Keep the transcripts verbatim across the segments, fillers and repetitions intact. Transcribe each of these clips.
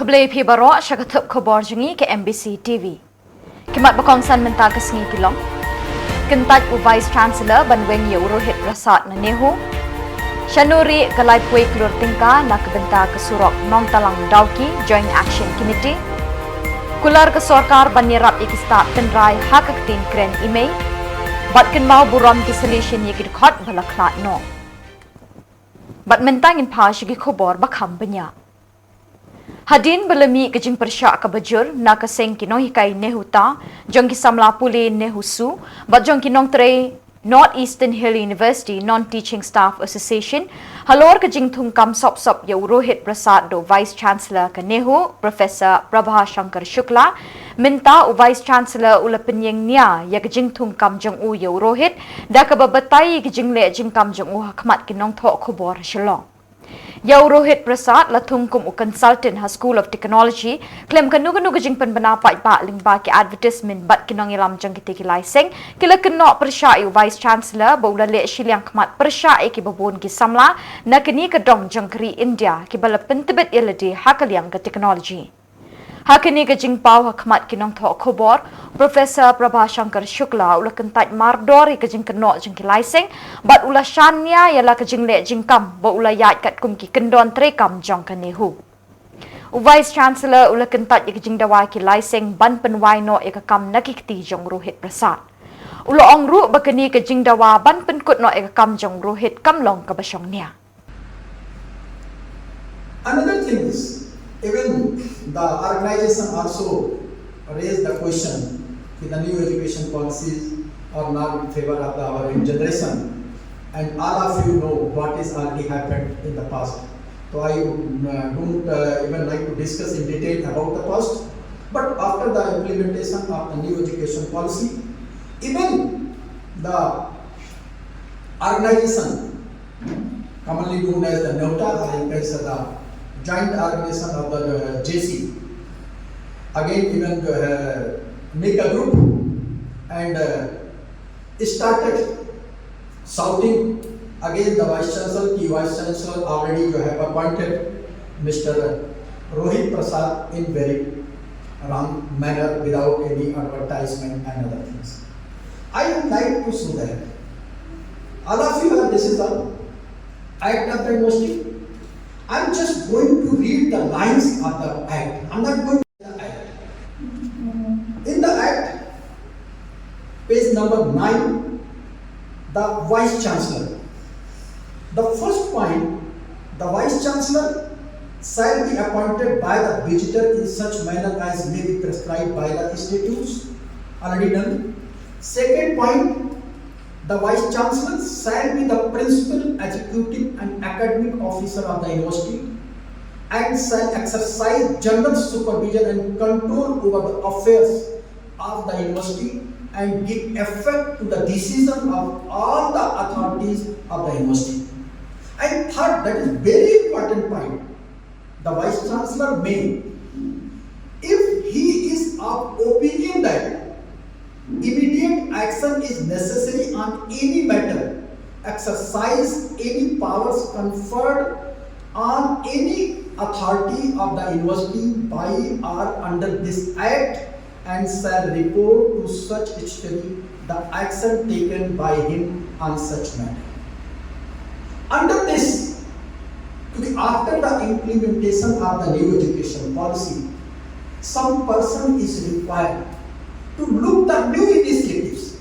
Khublei phi baroh sha ka thup khubor jong ngi ka M B C T V. Ki mat ba kongsan mynta ka sngi ki long: kyntait u Vice Chancellor ban weng ïa u Rohit Prasad na NEHU, shano rieh ka laiphew klur tyngka na ka bynta ka surok Nongtalang Dawki, Joint Action Committee, kular ka sorkar ban ïarap ïa ki stad tynrai ha ka ktien kren I-Mei, bad kynmaw burom ki solution ïa ki dkhot ba la khlad noh. Bad mynta ngin phai sha ki khubor ba kham bniah. Hadien ba la mih ka jingpyrshah kaba jur na ka seng ki nonghikai NEHUTA, jong ki samla pule NEHUSU bad jong ki nongtrei North Eastern Hill University Non-Teaching Staff Association halor ka jingthungkam sop-sop ïa u Rohit Prasad da u Vice Chancellor ka NEHU, Professor Prabha Shankar Shukla, mynta u Vice Chancellor u la pynïeng nia ïa ka jingthungkam jong u ïa u Rohit da kaba batai ïa ka jingleh jingkam jong u ha khmat ki nongthoh khubor ha Shillong. Ïa u Rohit Prasad la thung kum u consultant ha School of Technology, khlem kano kano ka jingpynbna paidbah lyngba ki advertisement bad ki nongïalam jong kitei ki lai seng ki la kynnoh pyrshah ïa u Vice Chancellor ba u la leh shiliang khmat pyrshah ïa kiba bun ki samla na kane ka dong jong ka ri India kiba la pyntbit ïa lade ha ka liang ka technology. Ha kane ka jingpaw ha khmat ki nongthoh khubor, Professor Prabha Shankar Shukla u la kyntait mardor ïa ka jingkynnoh jong ki lai seng bad u la shaniah ïa la ka jingleh jingkam ba u la ïaid katkum ki kyndon treikam jong ka NEHU. U Vice Chancellor u la kyntait ïa ka jingdawa ki lai seng ban pynwai noh ïa ka kam na ki kti jong u Rohit Prasad. U la ong ruh ba kane ka jingdawa ban pynkut noh ïa ka kam jong u Rohit kam long kaba shongnia. Another thing is, even the organization also raised the question that the new education policies are not in favor of the, our generation, and all of you know what is already happened in the past. So I uh, don't uh, even like to discuss in detail about the past, but after the implementation of the new education policy, even the organization commonly known as the NEHUTA, I can say the joint organization of the uh, J C, again even uh, make a group and uh, started shouting against the Vice Chancellor, ki Vice Chancellor already you have appointed Mister Rohit Prasad in very wrong manner without any advertisement and other things. I would like to say that all of you are, this is the Act of the University. I'm just going to read the lines of the Act. I'm not going to read the Act. In the Act, page number nine, the Vice Chancellor. The first point, the Vice Chancellor shall be appointed by the Gazetteer in such manner as may be prescribed by the statutes already done. Second point, the Vice Chancellor shall be the principal executive and academic officer of the university and shall exercise general supervision and control over the affairs of the university and give effect to the decision of all the authorities of the university. And third, that is very important point, the Vice Chancellor may, if he is of opinion that immediate action is necessary on any matter, exercise any powers conferred on any authority of the university by or under this act and shall report to such authority the action taken by him on such matter. Under this, to the, after the implementation of the new education policy, some person is required to look the new initiatives.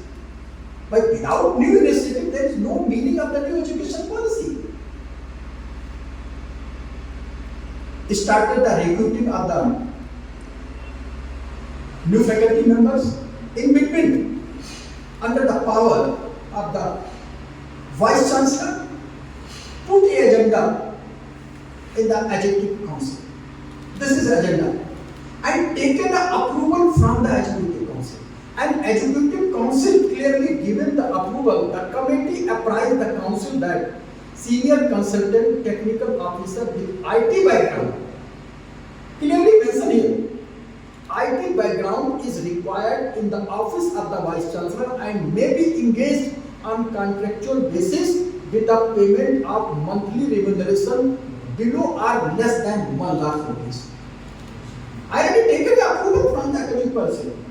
But without new initiative, there is no meaning of the new education policy. Started the recruiting of the new faculty members. In between, under the power of the Vice Chancellor, put the agenda in the Executive Council. This is agenda. And taken the approval from the Executive Council. And Executive Council clearly given the approval. The committee apprised the council that senior consultant technical officer with I T background. Clearly mentioned here, I T background is required in the office of the Vice Chancellor and may be engaged on contractual basis with a payment of monthly remuneration below or less than one lakh rupees. I already taken the approval from the academic person.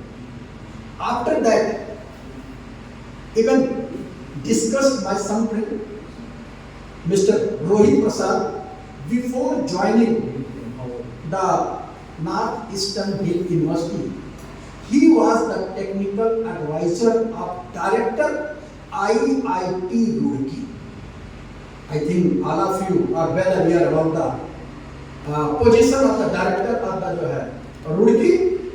After that, even discussed by some friend, Mister Rohit Prasad, before joining the North Eastern Hill University, he was the technical advisor of director I I T Roorkee. I think all of you are well aware about the uh, position of the director of the जो है, Roorkee,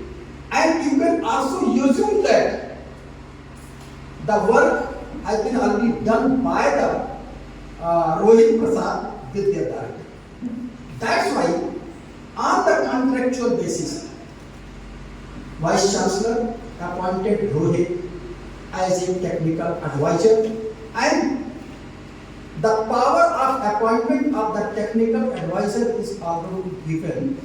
and you can also assume that the work has been already done by the uh, Rohit Prasad with their director. That's why on the contractual basis, Vice Chancellor appointed Rohit as a technical advisor, and the power of appointment of the technical advisor is already given.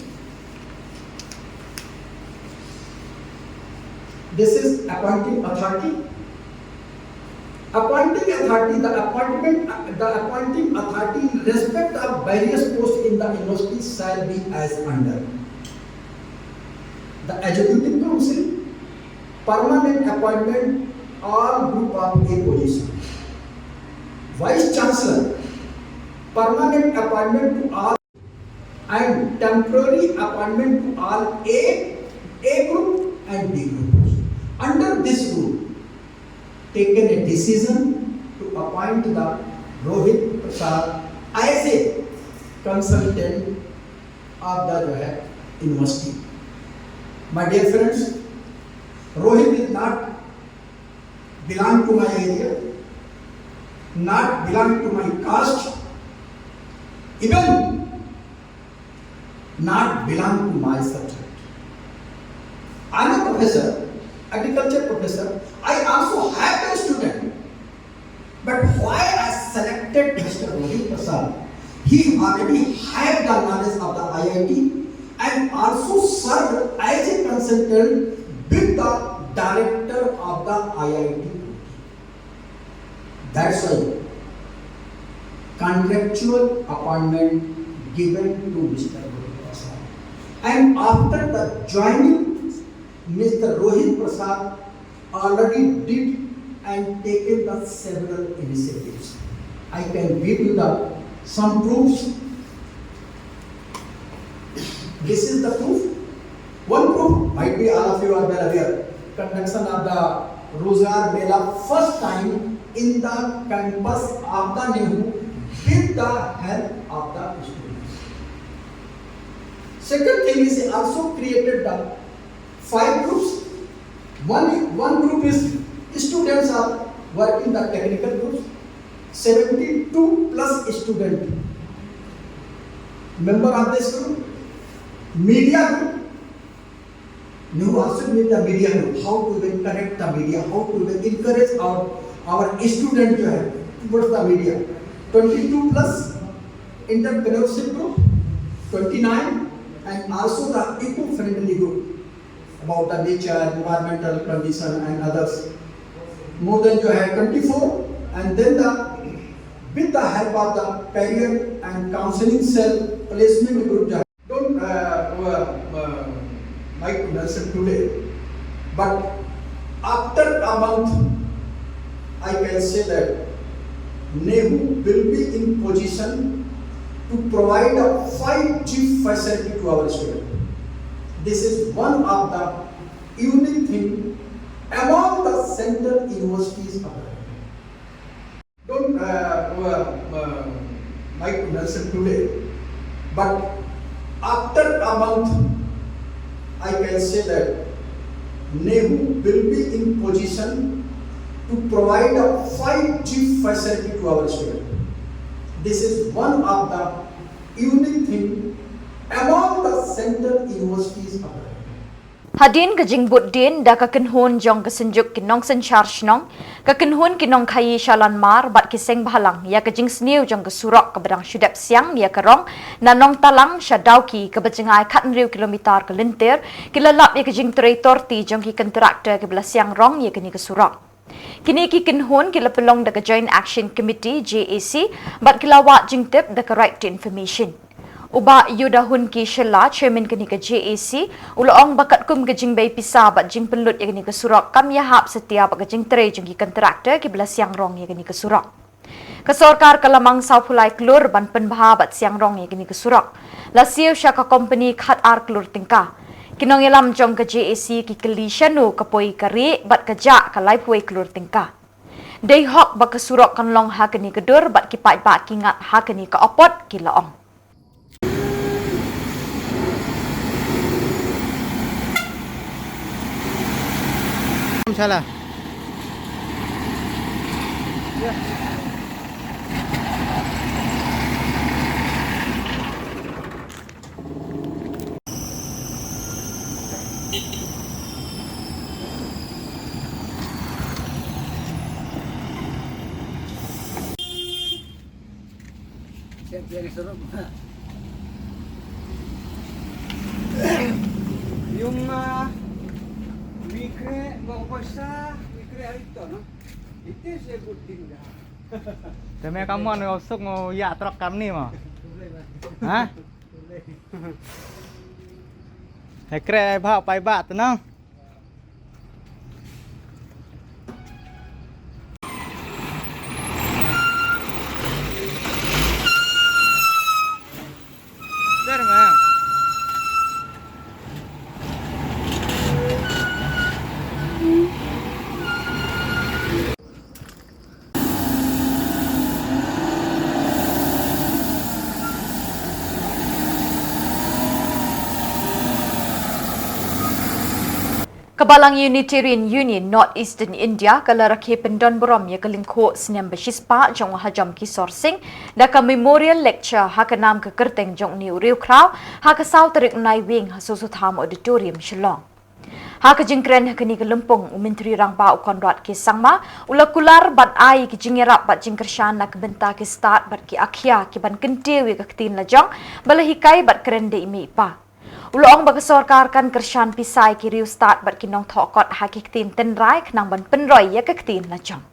This is appointing authority. Appointing authority, the appointment, the appointing authority in respect of various posts in the university shall be as under. The executive council, permanent appointment, all group of A position. Vice Chancellor, permanent appointment to all and temporary appointment to all A, A group and B group. Under this rule, taken a decision to appoint the Rohit Prasad as a consultant of the जो है, university. My dear friends, Rohit is not belong to my area, not belong to my caste, even not belong to my subject. I'm a professor, agriculture professor. I also have a student. But why I selected Mister Rohit Prasad? He already have the knowledge of the I I T and also served as a consultant with the director of the I I T. That's why contractual appointment given to Mister Rohit Prasad. And after the joining, Mister Rohit Prasad already did and taken the several initiatives. I can give you the some proofs. This is the proof. One proof might be all of you are well aware. Conduction of the Rozgar Mela first time in the campus of the NEHU with the help of the students. Second thing is he also created the five groups. One, one group is students are working the technical groups, seventy-two plus student member of this group, media group, NEHU also need the media group, how to even connect the media, how to even encourage our, our student जो है towards the media, twenty-two plus entrepreneurship group, twenty-nine, and also the eco-friendly group about the nature, environmental condition and others. More than जो है twenty-four, and then the with the help of the career and counseling cell placement group जो है, don't uh, uh, uh, like to mention today, but after a month, I can say that NEHU will be in position to provide a five G facility to our students. This is one of the unique thing among the central universities of the country. Don't uh, uh, uh, like to mention today, but after a month, I can say that NEHU will be in position to provide a five G facility to our students. This is one of the unique thing among the central universities of the country. Hadien ka jingbud dien da ka kynhun jong ka Synjuk ki Nongsynshar Shnong, ka kynhun ki nongkhaii Shalanmar bad ki seng bhalang ïa ka jingsniew jong ka surok kaba dang shu dep siang ïa ka rong na Nongtalang sha Dawki kaba jngai khathynriew kilometer ka lynter, ki la lap ïa ka jingtrei torti jong ki kontraktor kiba la siang rong ïa kane ka surok. Kine ki kynhun ki la pynlong da ka Joint Action Committee, J A C, bad ki la wad jingtip da ka Right to Information. U Bah Yudahun K Shylla, Chairman kane ka J A C, u la ong ba katkum ka jingbei pisa bad jingpynlut ïa kane ka surok kam ïahap satia bad ka jingtrei jong ki kontraktor kiba la siang rong ïa kane ka surok. Ka sorkar ka la mang sawphew lai klur ban pynbha bad siang rong ïa kane ka surok. La siew sha ka kompani khatar klur tyngka. Ki nongïalam jong ka J A C ki kylli shano ka poi ka rieh bad ka jah ka laiphew wei klur tyngka. Dei hok ba ka surok kan long ha kane ka dur bad ki paidbah ki ngat ha kane ka apot, ki la ong. Salah. Yung, ah, mikre, bang pasa, mikre hari to, no? It is a good thing, da. Te me ka mon, nga suk, nga ïa trok kam ni mo. Ha? He kre bha, pai ba, tu nang. Ka Balang Unitarian Union North Eastern India ka la rakhe pyndon burom ïa ka lyngkhuh snem ba shispah jong u Hajom Kisor Singh da ka Memorial Lecture ha ka nam ka kyrteng jong une u riewkhraw ha ka saw tarik u Naiwieng ha Soso Tham Auditorium, Shillong. Ha ka jingkren ha kane ka lympung, u Myntri Rangbah u Conrad K Sangma u la kular ban ai ki jingïarap bad jingkyrshan na ka bynta ki stad bad ki akhia ki ban kyntiew ïa ka ktien lajong ba la hikai bad kren da i mei i pa. U la ong ba ka sorkar kan kyrshan pisa ïa ki riewstad bad ki nongthoh kot ha ki ktien tynrai khnang ban pynroi ïa ka ktien lajong.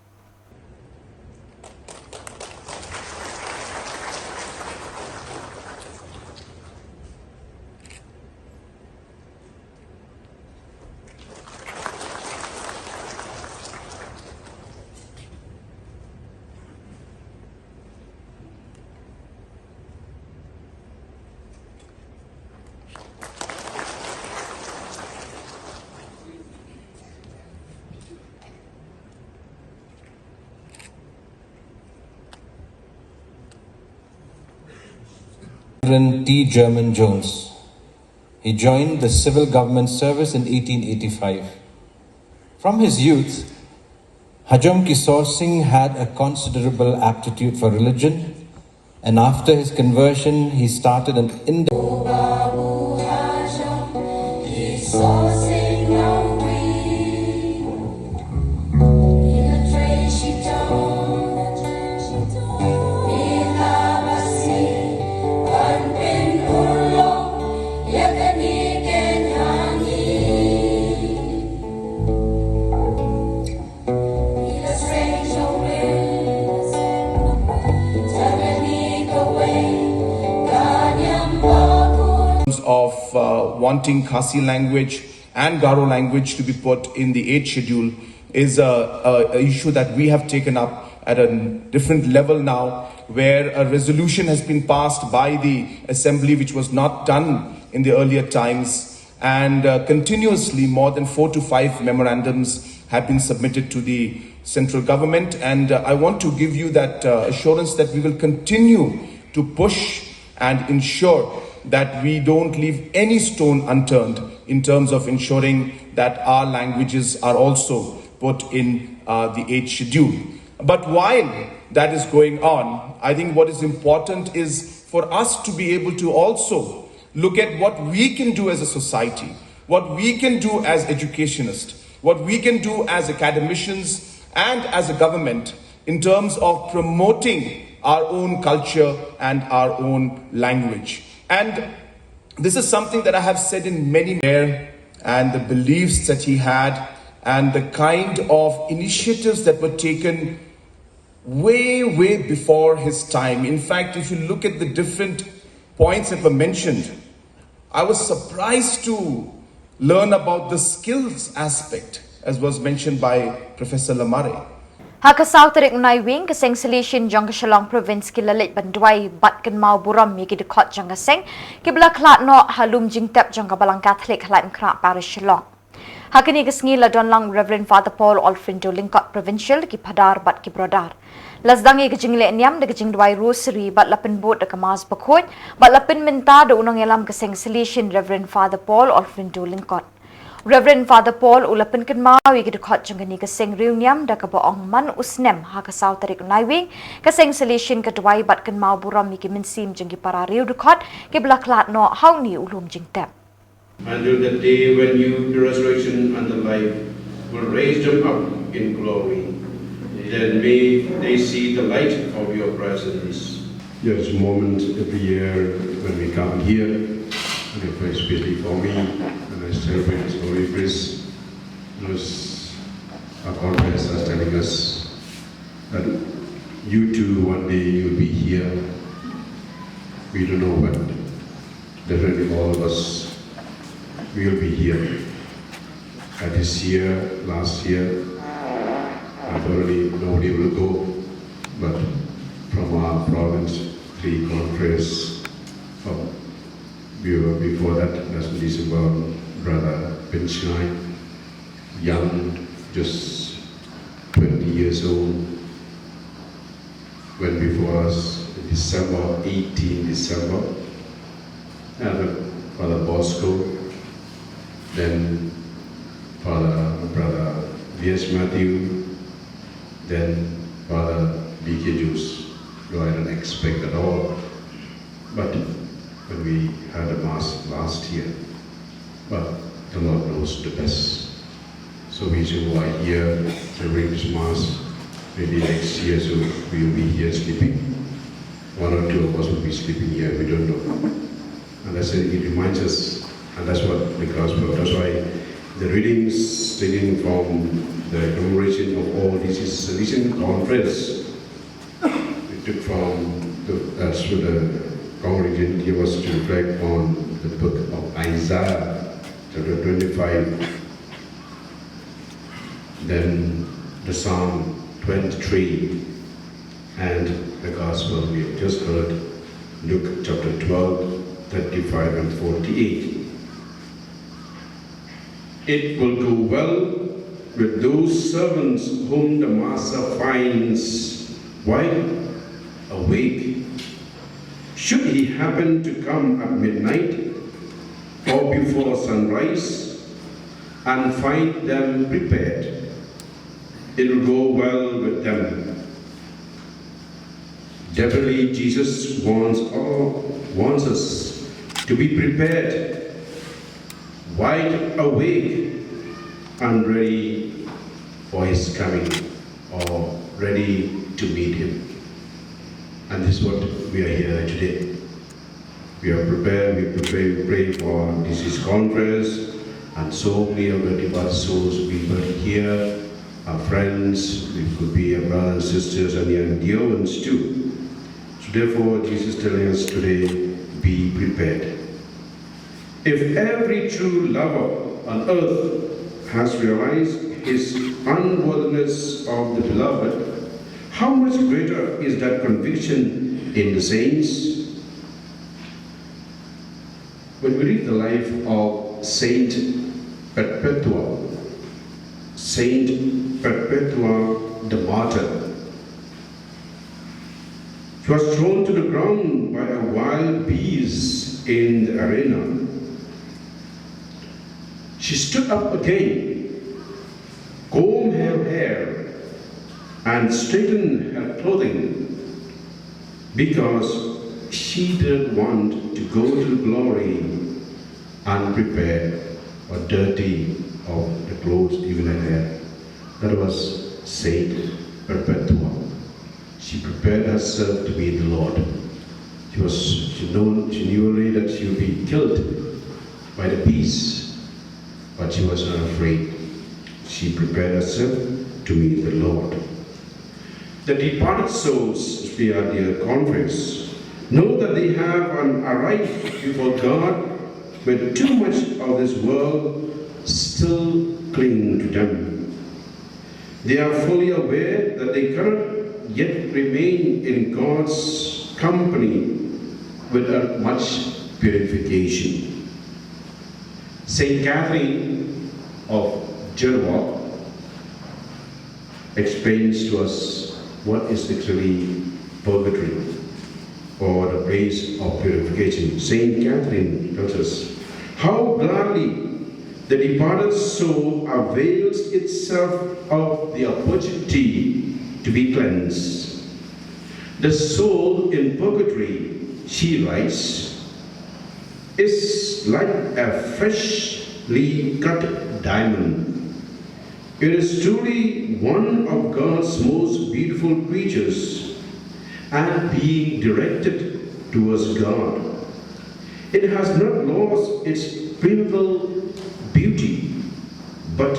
Reverend T German Jones. He joined the civil government service in eighteen eighty-five. From his youth, Hajom Kisor Singh had a considerable aptitude for religion, and after his conversion, he started an ind- Of uh, wanting Khasi language and Garo language to be put in the eighth schedule is a, a, a issue that we have taken up at a different level now, where a resolution has been passed by the assembly, which was not done in the earlier times, and uh, continuously more than four to five memorandums have been submitted to the central government. And uh, I want to give you that uh, assurance that we will continue to push and ensure that we don't leave any stone unturned in terms of ensuring that our languages are also put in uh, the eighth schedule. But while that is going on, I think what is important is for us to be able to also look at what we can do as a society, what we can do as educationists, what we can do as academicians and as a government in terms of promoting our own culture and our own language. And this is something that I have said in many, and the beliefs that he had and the kind of initiatives that were taken way, way before his time. In fact, if you look at the different points that were mentioned, I was surprised to learn about the skills aspect, as was mentioned by Professor Lamare. Ha ka saw tarik u Naiwieng, ka seng Salesian jong ka Shillong Province ki la leit ban duwai bad kynmaw burom ïa ki dkhot jong ka seng kiba la khlad noh ha lum jingtep jong ka Balang Katholik ha Laitumkhrah Parish, Shillong. Ha kane ka sngi la don lang Reverend Father Paul Alfrindo Lyngkot, Provincial, ki phadar bad ki brodar. La sdang ïa ka jingleh niam da ka jingduwai Rosary bad la pynbud da ka Mass Bakhuid bad la pynmynta da u nongïalam ka seng Salesian, Reverend Father Paul Alfrindo Lyngkot. Reverend Father Paul u la pynkynmaw ïa ki dkhot jong kane ka seng riewniam da kaba ong man u snem ha ka saw tarik u Naiwieng, ka seng Salesian ka duwai bad kynmaw burom ïa ki mynsiem jong ki para riew dkhot kiba la khlad noh ha une u lum jingtep. Until the day when you, the resurrection and the life, will raise them up in glory. Then may they see the light of your presence. There's a moment every year when we come here, and especially for me, when I celebrate this Holy Eucharist, because our conference is telling us that you too, one day you'll be here. We don't know when. Definitely all of us, we'll be here. Uh, this year, last year, I've already, nobody will go, but from our province, three conference, um, we were before that, last December, Brother Pinchai, young, just twenty years old, went before us in December, eighteen December, and Father Bosco, then Father, Brother V S Matthew, then Father B K Juice, who I don't expect at all. But when we had a Mass last year, but the Lord knows the best. So we who are here celebrating this Mass, maybe next year so we will be here sleeping. One or two of us will be sleeping here, we don't know. And that's it, it reminds us, and that's what the gospel, that's why the readings taken from the commemoration of all these is Salesian conference. We took from the, uh, so the congregation gave us to reflect on the book of Isaiah, chapter twenty-five, then the Psalm twenty-three, and the gospel we have just heard, Luke chapter twelve, thirty-five and forty-eight. It will go well with those servants whom the master finds wide awake. Should he happen to come at midnight or before sunrise and find them prepared, it will go well with them. Definitely, Jesus wants all, wants us to be prepared, wide awake, and ready for his coming, or ready to meet him. And this is what we are here today. We are prepared, we prepare, we pray for this is conference, and so many of the devout souls we will here, our friends, it could be our brothers and sisters and your dear ones too. So therefore, Jesus is telling us today, be prepared. If every true lover on earth has realized his unworthiness of the beloved, how much greater is that conviction in the saints? When we read the life of Saint Perpetua, Saint Perpetua the martyr, she was thrown to the ground by a wild beast in the arena. She stood up again, combed her hair, and straightened her clothing because she didn't want to go to the glory unprepared or dirty of the clothes, even her hair. That was Saint Perpetua. She prepared herself to meet the Lord. She was, she known, she knew already that she would be killed by the beast, but she was not afraid. She prepared herself to meet the Lord. The departed souls, we are their conference, Know that they have an arrived before God, but too much of this world still cling to them. They are fully aware that they cannot yet remain in God's company without much purification. Saint Catherine of Genoa explains to us what is actually purgatory or the place of purification. Saint Catherine tells us how gladly the departed soul avails itself of the opportunity to be cleansed. The soul in purgatory, she writes, is like a freshly cut diamond. It is truly one of God's most beautiful creatures and being directed towards God. It has not lost its primeval beauty, but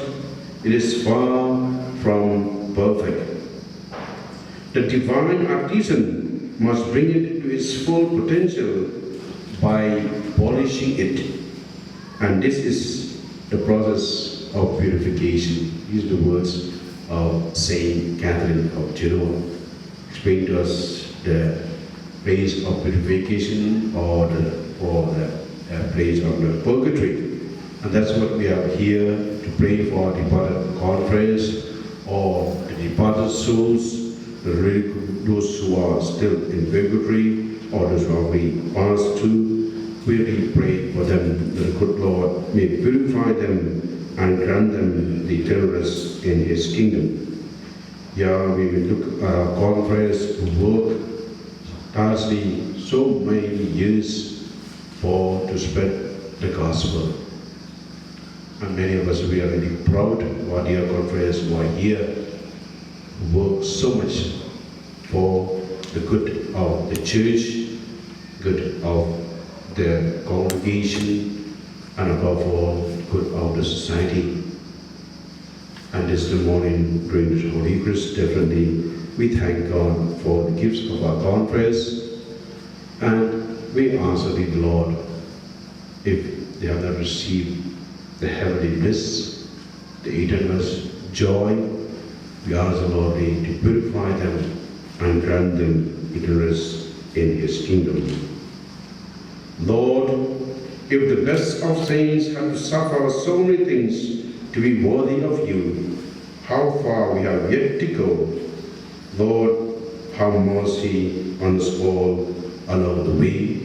it is far from perfect. The divine artisan must bring it to its full potential by polishing it. And this is the process of purification. These are the words of Saint Catherine of Genoa. Explain to us the place of purification or the, or the uh, place of the purgatory. And that's what we are here to pray for the departed confreres or the departed souls, the really, those who are still in purgatory or those who have already passed through. We really pray for them that the good Lord may purify them and grant them the eternal rest in His kingdom. Yeah, we will look uh, confreres who work tirelessly so many years for to spread the gospel. And many of us, we are really proud of our dear confreres who are here, who work so much for the good of the church, good of the congregation, and above all, good of the society. And this morning, during the Holy Eucharist, definitely we thank God for the gifts of our confreres, and we ask the Lord, if they have not received the heavenly bliss, the eternal joy, we ask the Lord to purify them and grant them eternal rest in His kingdom. Lord, if the best of saints have to suffer so many things to be worthy of you, how far we have yet to go. Lord, have mercy on us all along the way,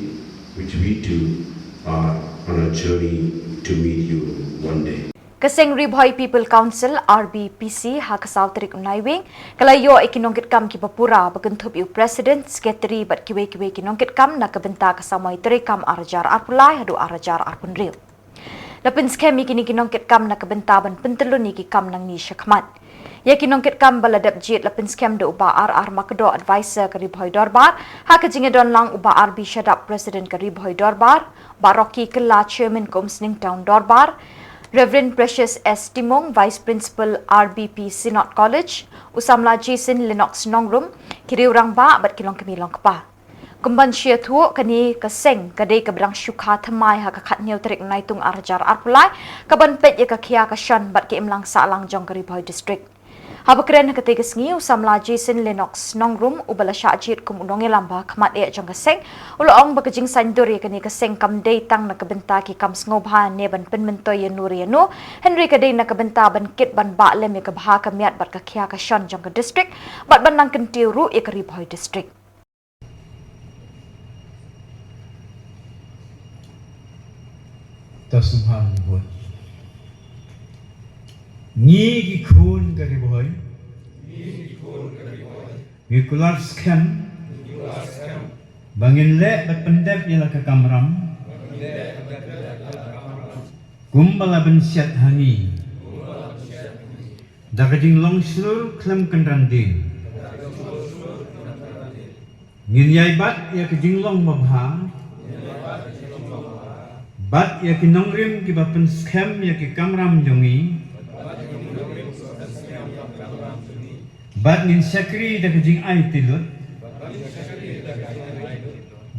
which we too are on a journey to meet you one day. Ka seng Ri Bhoi People Council, R B P C, ha ka saw tarik u Naiwieng, ka la ïoh ïa ki nongkitkam kiba pura, ba kynthup ïa u President, Secretary bad kiwei kiwei ki nongkitkam na ka bynta ka samoi treikam ar hajar arphew lai haduh ar hajar arphew hynriew. La pynskhem ïa kine ki nongkitkam na ka bynta ban pyntyllun ïa ki kam nangne shakhmat. Ïa ki nongkitkam ba la dep jied la pynskhem da u Bah R R Makdoh, Advisor ka Ri Bhoi Dorbar, ha ka jingïadon lang u Bah R B Shadap, President ka Ri Bhoi Dorbar, Bah Rocky Kylla, Chairman ka Umsning Town Dorbar, Reverend Precious S Timung, Vice Principal R B P Synod College, u samla Jason Lennox Nongrum, ki riew rangbah bad ki longkmie longkpa. Kumban shu ïathuh, kane ka seng ka dei kaba dang shu kha thymmai ha ka khathynñiew tarik Naitung ar hajar arphew lai, kaban peit ïa ka khia ka shon bad ka imlang sahlang jong ka Ri Bhoi District. Haba kren ha katei ka sngi, u samla Jason Lennox Nongrum, uba la shah jied kum u nongïalam ba ha khmat eh jong ka seng, u la ong ba ka jingsaiñdur ïa kane ka seng kam dei tang na ka bynta ki kam sngewbha ne ban pynmyntoi ïano re ïano, hynrei ka dei na ka bynta ban kit ban bah lem ïa ka bha ka miat bad ka khia ka shon jong ka district, bad ban nang kyntiew ruh ïa ka Ri Bhoi District. To sngewbha ngi bun. Ngi ki khun ka Ri Bhoi, ngi kular skhem ba ngin leh bad pyndep ïa la ka kamram kumba la bynshet ha ngi da ka jinglong shlur khlem kynran dien. Ngin ïai bat ïa ka jinglong babha bad ïa ki nongrim kiba pynskhem ïa ki kamram jong ngi, bad ngin shakri da ka jingaiti lut,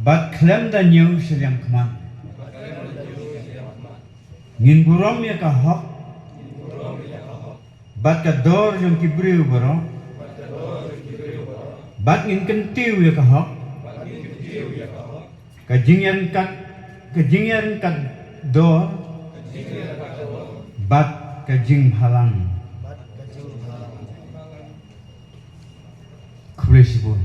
Bad khlem da ñiew shiliang khmat. Ngin burom ïa ka hok. Bad ka dor jong ki briew baroh. Bad ngin kyntiew ïa ka hok. Ka jingïaryngkat, ka jingïaryngkat dor. Bad ka jingbhalang. Khublei shibun.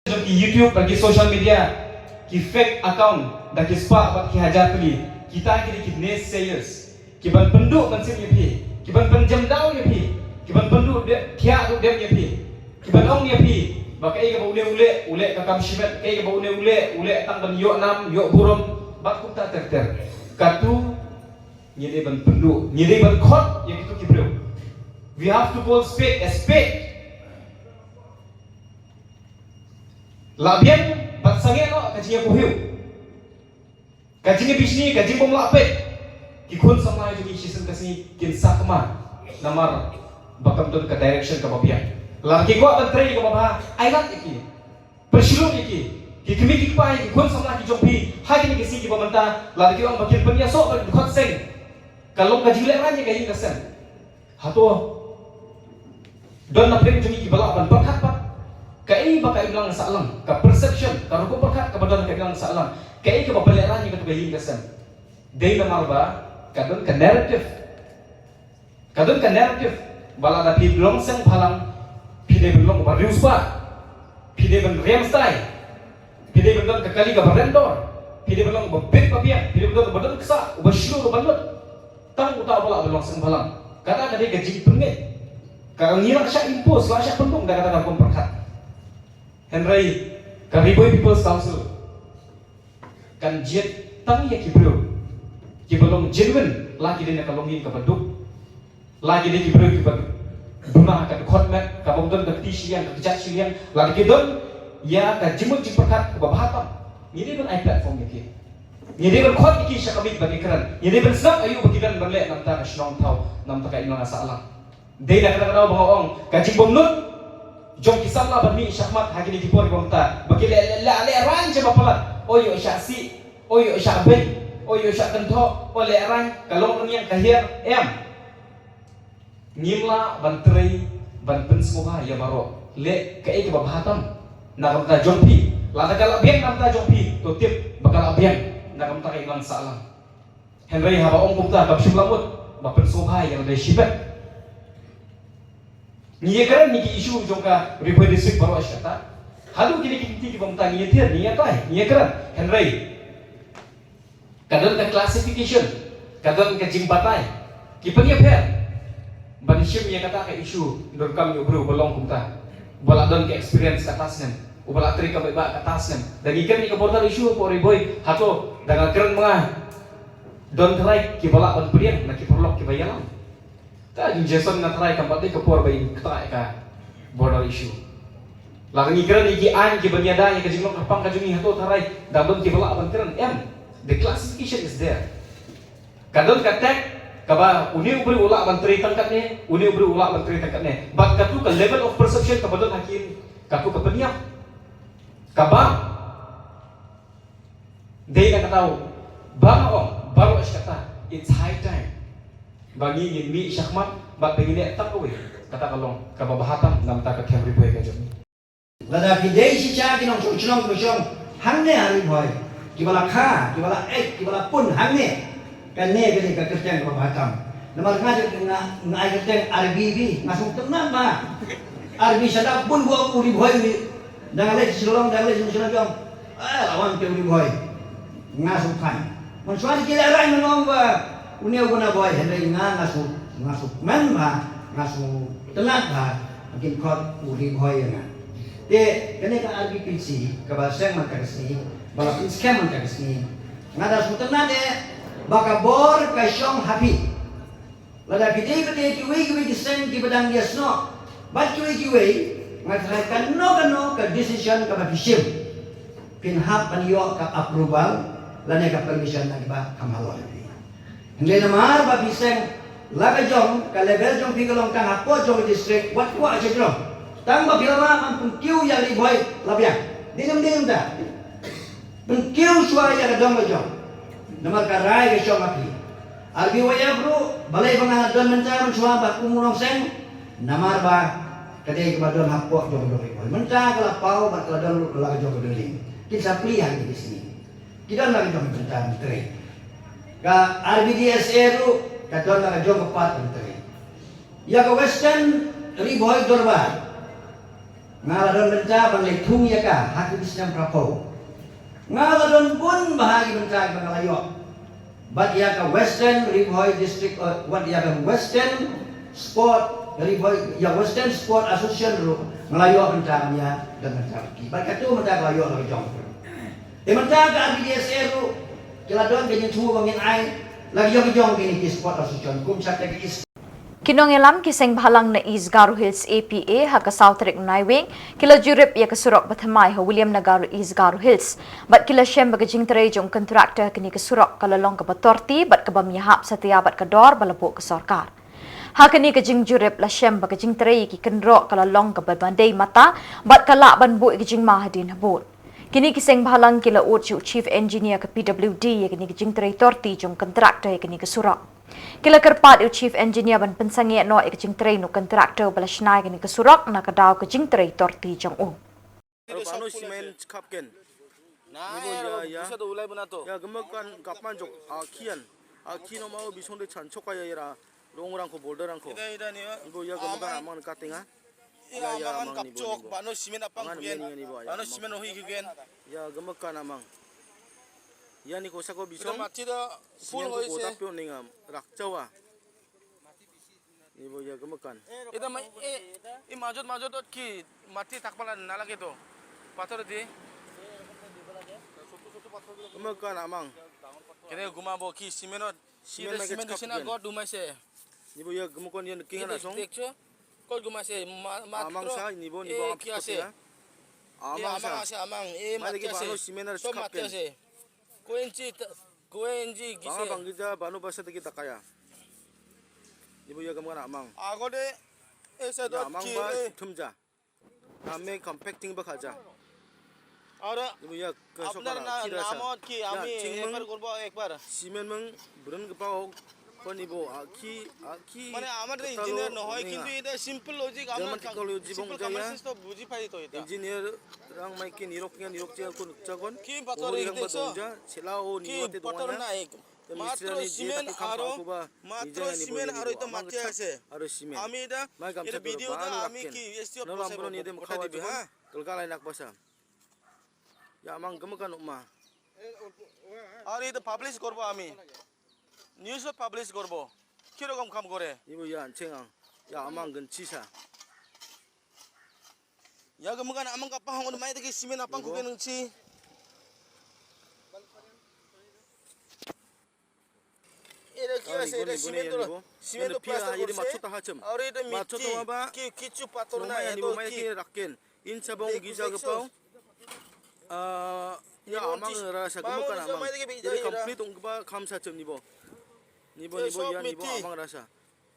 Jong ki YouTube bad ki social media, ki fake account da ki spah bad ki hajar tylli, kita ki dei ki naysayers. Ki ban pynduh mynsiem ïa phi, ki ban pynjem daw ïa phi, ki ban pynduh de-, thiah duh dem ïa phi, ki ban ong ïa phi ba kaei kaba u leh u leh, u leh ka kam shimet, kaei kaba u leh u leh, u leh tang ban ïoh nam, ïoh burom, bad kumta ter ter. Katu ngi dei ban pynduh, ngi dei ban khot ïa kitu ki briew. We have to call spade a spade. Lah biang bad sangeh noh ka jingïakohiu. Ka jingbishni, ka jingbym lah peit. Ki khun samla jong ngi shisien ka sngi kin sakma namar ba kam don ka direction kaba biang. Lada ki kwah ban trei kaba bha, ai lad ïa ki. Pynshlur ïa ki. Ki kmie ki kpa, ki khun samla ki jong phi, ha kine ki sngi kiba mynta, lada ki ong ba kin pynïasoh bad kin khot seng, ka long ka jinglehrain ïa ka ïing ka sem. Hato don na pdeng jong ngi kiba lah ban pyrkhat pat kaei ba ka imlang sahlang, ka perception, ka rukom pyrkhat kaba don ka imlang sahlang, kaei kaba pynlehrain ïa katu ka ïing ka sem? Dei namar ba ka don ka narrative, ka don ka narrative ba lada phi long seng bhalang, phi dei ban long ba riewspah, phi dei ban riam stai, phi dei ban don ka kali kaba rem dor, phi dei ban long ba bit ba biang, phi dei ban don ba don ksa, uba shlur uba nud. Tang uta uba lah ban long seng bhalang. Kata ka dei ka jingpynngeit. Ka ngi lah shah impose, lah shah pynbun da kata ka rukom pyrkhat. Hynrei ka Ri Bhoi People's Council kan jied tang ïa ki briew kiba long genuine, la ki dei na ka longïing kaba duk, la ki dei ki briew kiba duna ka dkhot met, kaba ym don ka kti shiliang, ka kjat shiliang, la ki don ïa ka jingmut jingpyrkhat kaba bha tam. Ngi dei ban ai platform ïa ki. Ngi dei ban khot ïa ki sha ka miej ban ïakren. Ngi dei ban sngap aïu ba ki don ban leh na bynta ka shnong thaw, na bynta ka imlang sahlang. Dei na kata ka daw ba nga ong, ka jingbymnud jong ki samla ban mih shakhmat ha kine ki por kiba mynta, ba ki leh, leh, leh, lehrain sha ba palat. O ïoh shah sih, o ïoh shah beiñ, o ïoh shah kynthoh, o lehrain ka long rynïeng ka hiar, em. Ngim lah ban trei ban pynsngewbha ïa baroh. Leh kaei kaba bha tam na ka bynta jong phi. Lada ka lah biang na ka bynta jong phi, to tip ba ka lah biang na ka bynta ka imlang sahlang. Hynrei haba ong kumta, kam shym la mut ba pynsngewbha ïa lade shibit. Ngi ïakren ïa ki issue jong ka Ri Bhoi District baroh shi katta. Haduh kine ki kynti kiba mynta ngi ïathied, ngi ïatai, ngi ïakren. Hynrei ka don ka classification, ka don ka jingbatai. Ki pynïapher. Ban shim ïa kata ka issue, donkam ïa u briew ba long kumta, uba la don ka experience kata snem, uba la trei kam paidbah kata snem. Da ngi kren ïa ka border issue hapoh Ri Bhoi, hato da nga kren ma nga, don tharai kiba lah ban pdiang na ki paralok kiba ïalam? Te Jason, nga tharai kam pat dei ka por ba in ktah ïa ka border issue. Lada ngi kren ïa ki aiñ kiban ïada ïa ka jinglong kyrpang ka jong ngi, hato tharai dang don kiba lah ban kren? Em, the classification is there. Ka don ka tag kaba une u briew u lah ban trei tang katne, une u briew u lah ban trei tang katne. Bad katu ka level of perception kaba don ha ki, katu ka pynïap, kaba Dei na kata ba nga ong baroh shi katta, it's high time ba ngi ngin mih shakhmat bad ba ngin leh tang kawei. Kata ka long kaba bha tam na bynta ka them Ri Bhoi ka jong ngi. Lada phi dei shisha ki nongshong shnong kiba shong hangne ha Ri Bhoi, kiba la kha, kiba la ek, kiba la pun hangne, kane ka dei ka kyrteng kaba bha tam. Namar nga, nga, nga ai kyrteng R B B, nga sngewtynnat ba R B B shadap bun, ba u Ri Bhoi u dang leit sha Shillong, dang leit sha Shillong jong. Eh, la wan te u Ri Bhoi. Nga sngewthuh. Mynshuwa ki lehrain, nga ong ba une u Bhoi, hynrei nga, nga sngew, nga sngewkmen ba, nga sngewtynnat ba kin khot u Ri Bhoi ïa nga. Te kane ka R B P C kaba seng mynta ka sngi, ba la pynskhem mynta ka sngi, nga da sngewtynnat eh ba ka bor ka shong ha phi. Lada phi dei, phi dei kiwei kiwei ki seng kiba dang ïasnoh bad kiwei kiwei, nga tharai kano kano ka decision kaba phi shim, Phin hap ban ïoh ka approval lane ka permission na kiba kham halor ïa phi. Hynrei namar ba phi seng la ka jong, ka level jong phi ka long tang hapoh jong ka district, wat kwah sha jrong. Tang ba phi la mad ban pynkiew ïa Ri Bhoi la biang. Dei ne ym dei mynta? Pynkiew shuwa ïa ka dong ka jong. Namar ka rai ka shong ha phi. Ar B Y F ruh balei ba nga la don mynta mynshuwa ba kum u nongseng. Namar ba ka dei kaba don hapoh jong ka dong Ri Bhoi. Mynta ka la paw bad ka la don la ka jong ka building. Kin sa plie ha kine ki sngi. Ki don la ka jong ka bynta ban trei. Ka R B D S A ruh ka don la ka jong ka part ban trei. Ïa ka Western Ri Bhoi Dorbar, nga la don bynta ban leit thung ïa ka ha ki snem phra phew. Nga la don bun bha ki bynta kiba nga la ïoh. Bad ïa ka Western Ri Bhoi District, eh, wat ïa ka Western Sport Ri Bhoi, ïa Western Sport Association ruh nga la ïoh bynta ban ïa don bynta bad ki. Bad katto mynta ka la ïoh la ka jong. Te mynta ka R B D S A ruh ki la don ka jingthmu ba ngin ai la ka jong ka jong kine ki sport association kum sha ka East. Ki nongïalam ki seng bhalang na East Garo Hills A P A ha ka saw tarik Naiwieng ki la jurip ïa ka surok ba thymmai ha Williamnagar East Garo Hills. Bad ki la shem ba ka jingtrei jong u kontraktor kane ka surok ka la long kaba torti bad kaba ym ïahap satia bad ka dor ba la buh ka sorkar. Ha kane ka jingjurip la shem ba ka jingtrei ïa ki kynroh ka la long kaba ym dei mata bad ka lah ban buh ïa ka jingma hadien habud. Kine ki seng bhalang ki la ud sha u Chief Engineer ka P W D ïa kane ka jingtrei torti jong u kontraktor ïa kane ka surok. Ki la kyrpad ïa u Chief Engineer ban pynsangeh noh ïa ka jingtrei na u kontraktor ba la shna ïa kane ka surok na ka daw ka jingtrei torti jong u. Aro bano simen chkap ken. Na, nibo ya, ya. Bisa do ulai bana to. Ya, gema kan kapan jok, a kian. A kino mau bisong de chan choka ya ira. Rong rang ko boulder rang ko. Ida, ida, ni, ya. Nibo ya gema kan amang katinga. Ya, ya, amang kapchok, bano simen apang kugen. Bano simen ohi kugen. Ya, gema kan amang. Ya, ni ko sako bisong. Ida mati da full hoi se. Ko tapyo ningam rakchawa. Nibo ya gema kan. Ida mai, eh, i majot majot ot ki mati takpala nalage to. Pathor di. Gema kan amang. Kene guma bo ki simen ot. Simen ida mai simen ke di sina chakap god dumai se. Nibo ya gema kan ya kinga na song. Dekcho. Kot guma se ma, ma amang sa nibo, nibo eh, ki ase. Amang sa. Amang ase amang. Eh, mati ase. Simen ase. Ko enchi, ko enchi gise. Bang gija bano basa teki takaya. Nibo ya gema kan amang. Agode, eh, sa dot amang ki, ba eh. Thum ja. Name camping ba khaja. Ara. Nibo ya ka sokara. Apnar na, kira sa. Namot ki, ya, ami chingmang ekbar korbo ekbar. Simen mang brun kepao. Ko nibo aki, aki. Mane amar engineer no hoi, kintu ida simple logic amar technology bong simple jaya. Common sense to buji pai to ida. Engineer rang mai ki nirok nya nirok nya kun chagon. Ki pator ide so. Sela o nibo te dong ya. Matro simen aro, matro simen aro ito mati ase. Aro simen. Ami da, ira video da ami ki S T O officer ko kota dibe ha. Kalkalai nak basa. Ya amang gema kan ma. Aro ito publish korbo ami. News ot publish korbo. Kirokom kam kore. Ibo ya ancheng ang. Ya amang gen chisa. Ya gema kan amang kapang ngon mai teki simen apang kugen nang chi. Ida ki ase, ida cement to, cement to plaster korse. Aur ida mitti, ki, kichu pathor na, ida ki raken. In sabong giza kepao. Ah, ya amang rasa gema kan amang. Ida complete ong keba kham sa chem nibo. Nibo, nibo ya nibo amang rasa.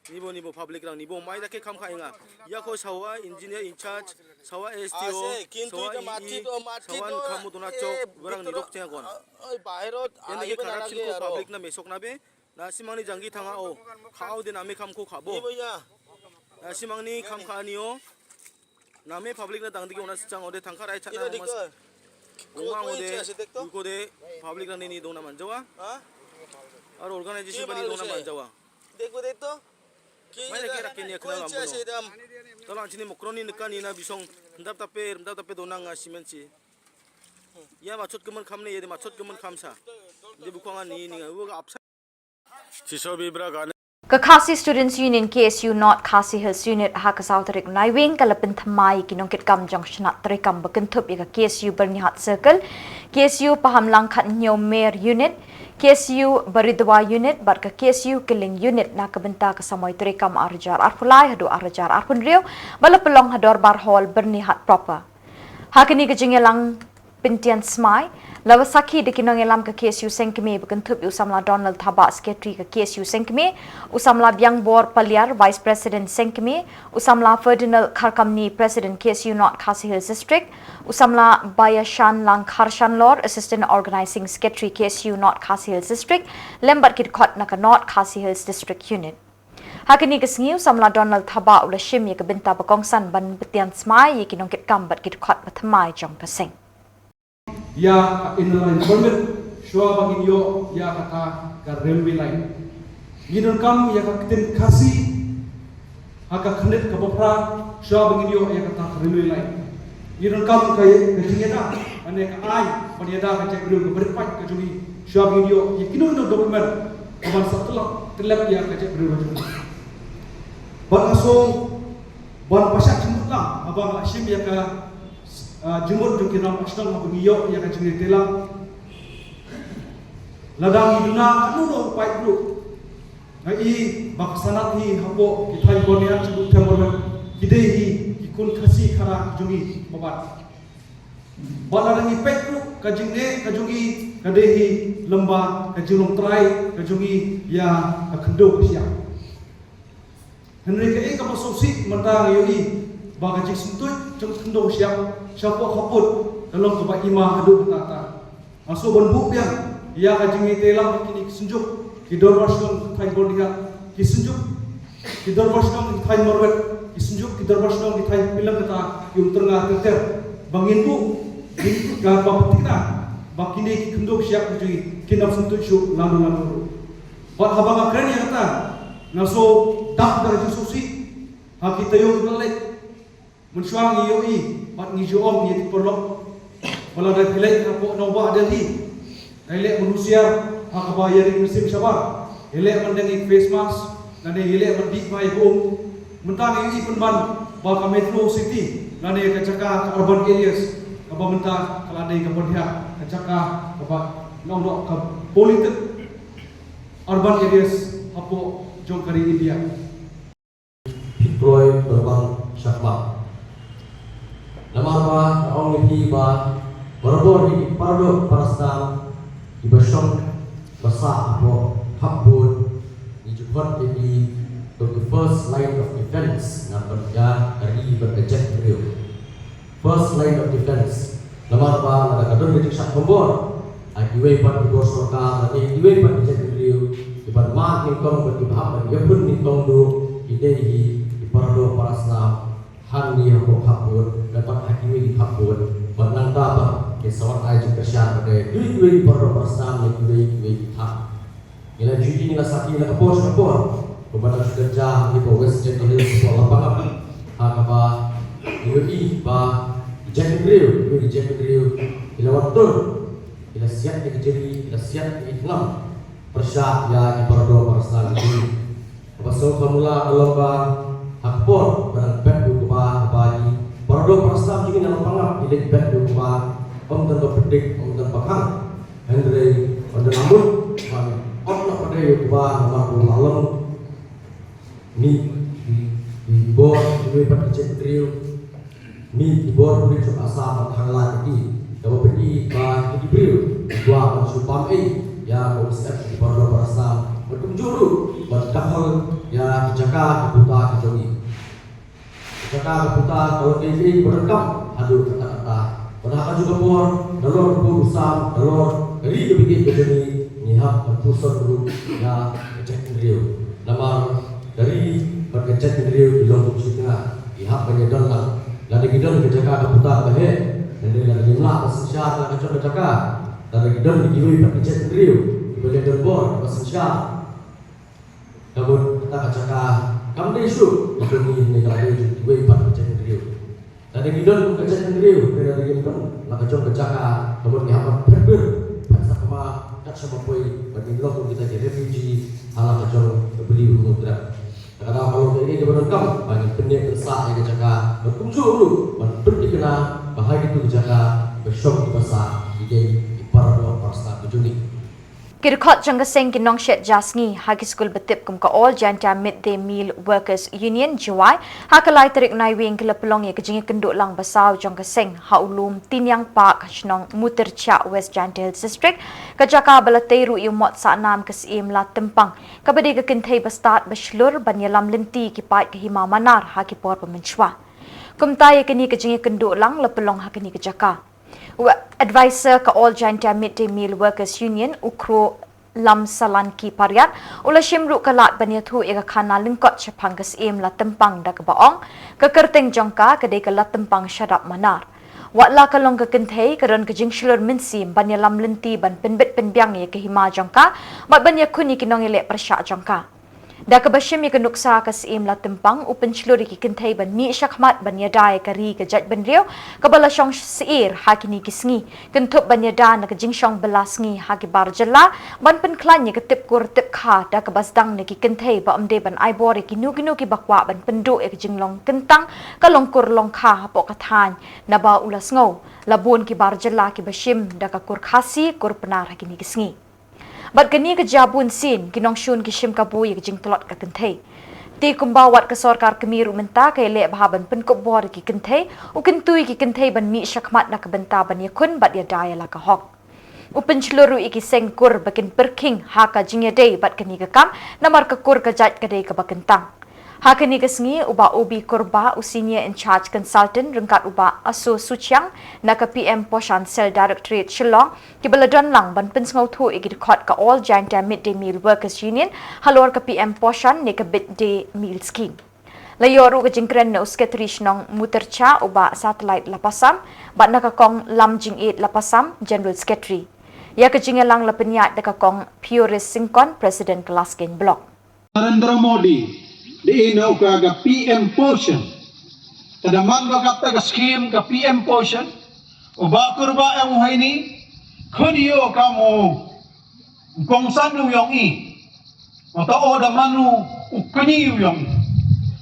Nibo, nibo public rang nibo mai da ke kham kha inga. Ya ko sawa engineer in charge, sawa S T O, ase, kintu sawa ida mati E E, to, mati sawa to, kham to na chok, eh, barang ni rok chenga kon. Oi, bahirot, yen ke kharap sim ko public na mesok na be. Na simang ni janggi thanga o. Khao de na me kham ko khabo. Nibo ya. Na simang ni kham kha ni o. Name public na tang digi ona sichang ode thangkha rai chatna mas. Ong ode, ko de public na ni dong na manjawa. Ar organization ba ni dong na manjawa. Mai lagi rakin ya kenal ambo. Tolong sini mokroni nekan ina bisong ndap tape, ndap tape donang nga simen si. Ya machot kemen kham ne, ya de machot kemen kham sa. De bukwang ni ni nga apsa. Ka Khasi Students Union, K S U North Khasi Hills Unit, ha ka saw tarik Naiwieng ka la pynthymmai ki nongkitkam jong shnat treikam ba kynthup ïa ka K S U Byrnihat Circle, K S U Pahamlang Khathynñiew Mer Unit, K S U Baridua Unit bad ka K S U Killing Unit na ka bynta ka samoi treikam ar hajar arphew lai haduh ar hajar arphew hynriew ba la pynlong ha Dorbar Hall Byrnihat proper. Ha kane ka jingïalang Pyntian Smai, la ba sakhi da ki nongïalam ka K S U Sengkmie ba kynthup ïa u samla Donald Thabah, Secretary ka K S U Sengkmie, u samla Biangbor Paliar, Vice President Sengkmie, u samla Ferdinand Kharkamni, President K S U North Khasi Hills District, u samla Bayashan Langkhar Shanlor, Assistant Organizing Secretary K S U North Khasi Hills District, lem bad ki dkhot na ka North Khasi Hills District Unit. Ha kane ka sngi u samla Donald Thabah u la shim ïa ka bynta ba kongsan ban pyntian smai ïa ki nongkitkam bad ki dkhot ba thymmai jong ka seng. Ïa ka Inner Line Permit shuwa ba ngin ïoh ïa kata ka railway line. Ngi donkam ïa ka ktien Khasi ha ka khyndiat kaba phra shuwa ba ngin ïoh ïa kata ka railway line. Ngi donkam ka, ka jingïada, ane ka ai ban ïada ka jaitbynriew kaba rit paid ka jong ngi shuwa ba ngin ïoh ïa kino kino development kaban sa tyllep, tyllep ïa ka jaitbynriew ka jong ngi. Bad nga sngew ban pynshah jingmut lang haba nga la shim ïa ka, ah, jingmut jong ki nongïalam shnong haba ngi ïoh ïa ka jingïatreilang. Lada ngi duna kano kano ka paidbah, nga i ba ka sanad hi hapoh ki thaiñ Byrnihat, Shillong, Thaiñ, ki dei hi ki khun Khasi Khara jong ngi babat. Bad lada ngi peit ruh ka jingneh ka jong ngi ka dei hi lyngba ka jinglong trai ka jong ngi ïa ka khyndew ka shyiap. Hynrei kaei kaba sngewsih mynta nga ïohi ba ka jingsyntuid jong ka khyndew ka shyiap shapoh khappud ka long kaba ima haduh katta katta. Nga sngew ban buh biang ïa ka jingïatreilang ha kine ki synjuk ki dorbar shnong ki thaiñ Byrnihat, ki synjuk ki dorbar shnong ki thaiñ Marwet, ki synjuk ki dorbar shnong ki thaiñ Pileng, kata ki umtyrnga ter ter, ba ngin buh, ngin buh ka ba pynthikna ba kine ki khyndew ka shyiap ka jong ngi kin ym syntuid shuh lano lano ruh. Bad haba nga kren ïa kata, nga sngew dap da ka jingsngewsih ha ki taïew kiba la leit. Mynshuwa ngi ïohi bad ngi ju ong ïa ki paralok ba lada phi leit hapoh nongbah Delhi, ïaleh ban husiar ha kaba ïaring mynsiem shabar, ïaleh ban deng ïa face mask, lane ïaleh ban dih bha ïa ka um. Mynta ngi ïohi pynban ba ka metro city lane ka jaka ka urban areas kaba mynta ka la dei ka Byrnihat, ka jaka kaba nongdok ka polluted urban areas hapoh jong ka ri India. Phi kloi Barbang Shakma. Namar ba nga ong ïa phi ba barabor ïa ki paradoh parasnam kiba shong ba sah hapoh khappud, ngi ju khot ïa ki kum ki first line of defense na ka bynta ka ri bad ka jaitbynriew. First line of defense. Namar ba lada ka don ka jingshah thombor ha kiwei pat ki bor sorkar, ha kiwei pat ki jaitbynriew, kiban mad nyngkong bad kiba hap ban ïakhun nyngkong duh ki dei hi ki paradoh parasnam hangne hapoh khappud, lem bad ha kiwei ki khappud, bad nangta pat kin sa wad ai jingkyrshan bad kiwei kiwei ki paradoh parasnam na kiwei kiwei ki thaiñ. Ngi la ju ïohi, ngi la sakhi na ka por sha ka por, kumba ngi la shu kynjah ha West Jaintia Hills, hapoh Lapangap, ha kaba ngi ïohi ba ki jaitbynriew, ki jaitbynriew ki la wan tur, ki la siat ïa ki jari, ki la siat ïa ki thngan pyrshah ïa ki paradoh parasnam jong ngi. Kaba sngewthuh mula ka long ba ha ka por ba dang bet ïa u kba, kaba ki paradoh parasnam jong ngi na Lapangap ki leit bet ïa u kba, ym don ba pyndik, ym don ba khang. Hynrei ynda la mut ban ot noh pat ïa u kba namar ba u la long mih ki, ki bor kiwei pat ki jaitbynriew, mih ki bor pulit jong Assam ban khang lad ïa ki. Kaba pynïoh ba kine ki briew ki kwah ban shu pam ei ïa ka umsyep ki paradoh parasnam, bad kumjuh ruh ban dkhot ïa ki jaka ki puta ki jong ngi. Ka jaka ka puta ka long kaei kaei kaba donkam haduh katta katta. Bad ha kajuh ka por, nalor ka pud u sam, nalor ka ri kaba ïeit ka jong ngi, ngi hap ban puson ruh ïa ka jaitbynriew. Namar ka ri bad ka jaitbynriew ki long kum shi tnga, ki hap ban ïadon lang. Lada ki don ka jaka ka puta kaba heh, hynrei lada ngim lah ban synshar la ka jong ka jaka, lada ki don kiwei pat ki jaitbynriew kiba leh donbor, kiba synshar, ka mut kata ka jaka kam dei shuh ka jong ngi, ne ka la dei jong kiwei pat ki jaitbynriew. Lada ngi don kum ka jaitbynriew, ne lada ngim don la ka jong ka jaka, ka mut ngi hap ban phet bir, phet sakma, kat shaba poi, bad ngin long kum kita ki refugee ha la ka jong ka Blei Hynñiewtrep. Te ka daw ka long kaei kaei kaba donkam ba ngin pynneh pynsah ïa ka jaka, bad kumjuh ruh ban pynthikna ba ha kito ki jaka kiba shong kiba sah ki dei ki paradoh parasnam ka jong ngi. Ki dkhot jong ka seng ki nongshet ja sngi ha ki skul ba tip kum ka All Jaintia Midday Meal Workers Union, Jowai, ha ka lai tarik Naiwieng ki la pynlong ïa ka jingïakynduh lang ba saw jong ka seng ha u lum Tiniang Park, shnong Mutirchak, West Jaintia Hills District, ka jaka ba la tei ruh ïa u mot sahnam ka Syiem Latempang, kaba dei ka kynthei ba stad ba shlur ban ïalam lynti ki paid ka hima Manar ha ki por ba mynshwa. Kumta ïa kane ka jingïakynduh lang la pynlong ha kane ka jaka. U advisor ka All Jaintia Midday Meal Workers Union, u Kro Lamsalanki Pariat, u la shim ruh ka lad ban ïathuh ïa ka khana lyngkot shaphang ka Syiem Latempang da kaba ong ka kyrteng jong ka ka dei ka Latempang Shadap Manar. Wat la ka long ka kynthei, ka don ka jingshlur mynsiem ban ïalam lynti, ban pynbit pynbiang ïa ka hima jong ka bad ban ïakhun ïa ki nongïaleh pyrshah jong ka. Da kaba shim ïa ka nuksa ka Syiem Latempang, u pynshlur ïa ki kynthei ban mih shakhmat ban ïada ïa ka ri ka jaitbynriew kaba la shong syier ha kine ki sngi, kynthup ban ïada na ka jingshong bylla sngi ha ki bar jylla, ban pynkhlaiñ ïa ka tip kur tip kha, da kaba sdang na ki kynthei ba ym dei ban ai bor ïa kino kino kiba kwah ban pynduh ïa ka jinglong kyntang ka long kur long kha hapoh ka thaiñ, naba u la sngew la bun ki bar jylla kiba shim da ka kur Khasi, kur Pnar ha kine ki sngi. Bad kane ka jia bun sien ki nongshun ki shim kabu ïa ka jingtlot ka kynthei. Te kumba wat ka sorkar kmie ruh mynta ka ïaleh bha ban pynkup bor ïa ki kynthei, u kyntu ïa ki kynthei ban mih shakhmat na ka bynta ban ïakhun bad ïada ïa la ka hok. U pynshlur ruh ïa ki seng kur ba kin pyrkhing ha ka jingïadei bad kane ka kam, namar ka kur ka jait ka dei kaba kyntang. Ha kane ka sngi, u Bah O B Kurbah, u Senior In Charge Consultant, ryngkat u Bah Aso Suchiang na ka P M Poshan Cell, Directorate, Shillong, kiba la don lang ban pynsngewthuh ïa ki dkhot ka All Jaintia Midday Meal Workers Union halor ka P M Poshan ne ka Midday Meal Scheme. La ïoh ruh ka jingkren na u Secretary Shnong Mutirchak, u Bah Satellite Lapasam, bad na ka Kong Lamjingïeit Lapasam, General Secretary. Ïa ka jingïalang la pynïaid da ka Kong Purist Syngkon, President ka Laskeiñ Block. Narendra Modi, dei na u ka ka P M Poshan. Te da man ba kata ka scheme ka P M Poshan, u Bah Kurbah em u haini, khun ïoh ka mo u kongsan u yong i. Mata o da man u, u kñi u yong i.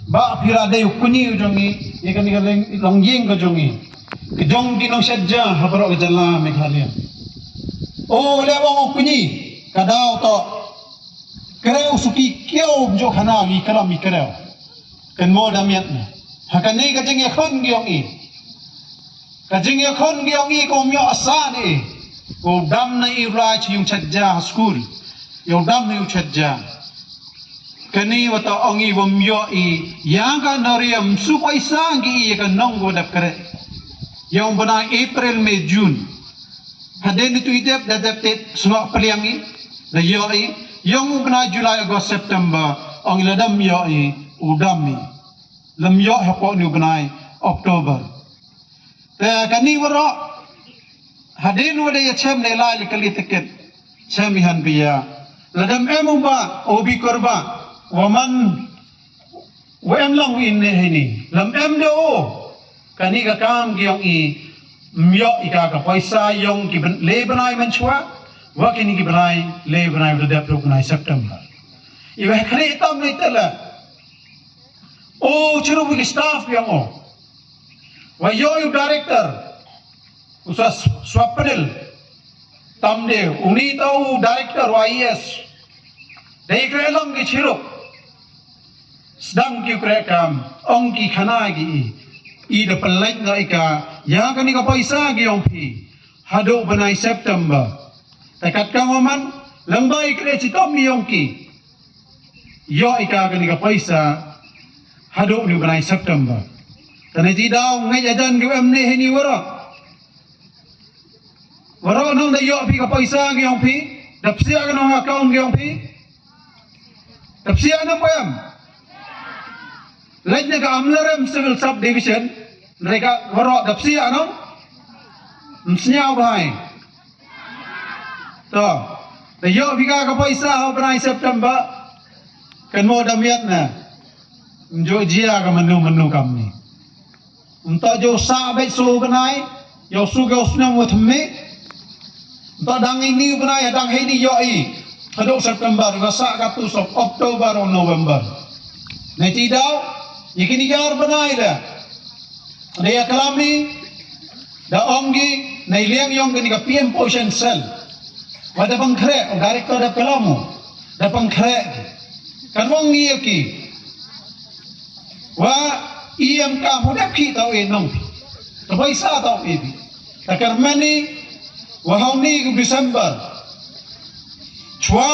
Bah Pira dei u kñi u jong i, ïa kane ka leng, longïing ka jong i. Ka jong ki nongshet ja ha baroh ka jylla Meghalaya. O le bang u kñi, ka daw to. Kre u suki kiaw jok hana ngi kalam i kre. Kan mo da miat na. Ha kane ka jingïakhun ki yong i. Ka jingïakhun ki yong i ko myo asa ni. Ko dam na i raj yung chat ja ha skul. Yung dam na yung chat ja. Kane wata ong i wam yo i. Yang ka noriam su paisa ngi i ka nong ko dap kre. Yung bana April, May, June. Hadien itu i dep da dep tet sngok peliang i, da ïoh i, yong u bnai July, August, September, ong i la dam ïoh i, u dam i. Lam ïoh hapoh ni u bnai October. Te kani waroh, hadien wa da ïa chem da lai li kali tiket, chem i han bia. La dam em u ba, O B Kurbah, wa man Wa em long wi ne hini. Lam em de o. Kani ka kam ki yong i. Myo i ka ka paisa yong ki ben, le benai menchwa. Wa kini ki benai, le benai wa dep ruk benai September. I wa khali tam ni tela. O churu wi ki staff yong o. Wa yo yu director. U sa swapnil. Tam de, uni ta u director wa I S. Dei kre long ki chiruk. Sdang ki kre kam, ong ki khana ki i. I da pelek na i ka, ya kani ka paisa ki yong phi. Hadu benai September. Takat ka moman, lambai kre chitom mi yong ki. Yo i ka kani ka paisa, hadu ni benai September. Tane ti daw ngai adan ki em ne hini wara. Waroh nong da ïoh phi ka paisa ngi ong phi. Da psiah ka nong account ngi ong phi. Da psiah nong pem. Leit na ka Amlarem Civil Subdivision. Reka waroh da psiah nong. Msñiaw bhai. To. Da ïoh phi ka ka paisa ha benai September. Kan mo da miat na. Mjo jia ka menu menu kam ni. Nta jo sa bek su benai, yo su go snam wa thme. Nta dang ini benai, dang ini yo i. Hadu September, ga sa ka tu sop October o November. Nai ti daw, i kini gar benai da. Da ya kalam ni, da ong gi, nai liang yong kini ka P M Poshan Cell. Wa da pynkhreh, u director da kylla mo. Da pynkhreh. Kan ong ngi ïa ki. Wa i em ka hu da ki tau e nong. Ka paisa tau e bi. Ta kyrmani wa hau ni ku December. Chwa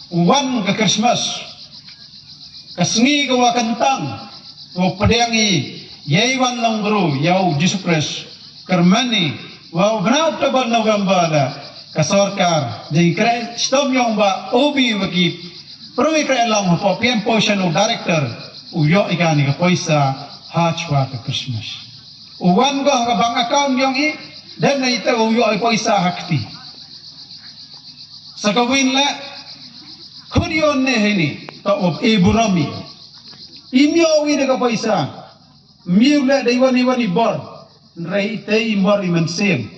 u wan ka Christmas. Ka sngi ka wa kyntang, wa pdiang i, ïa i wan long bru, ïa u Jisu Khrist. Kyrmani, wa u bnai October November da, ka sorkar, jingkren, stom yong ba, obi wa ki, pyrwi kren long, hapoh P M Poishan u director, u ïoh i kani ka poisa, ha chwa ka Christmas. U wan go ha ka bank account yong i, dan na ita u ïoh i poisa ha kti. Sa ka win le, khun yon ne hini, ta ob e burami. Im ïoh wi da ka paisa, miu le da iwan iwan i bor, rei te i bor i mynsiem.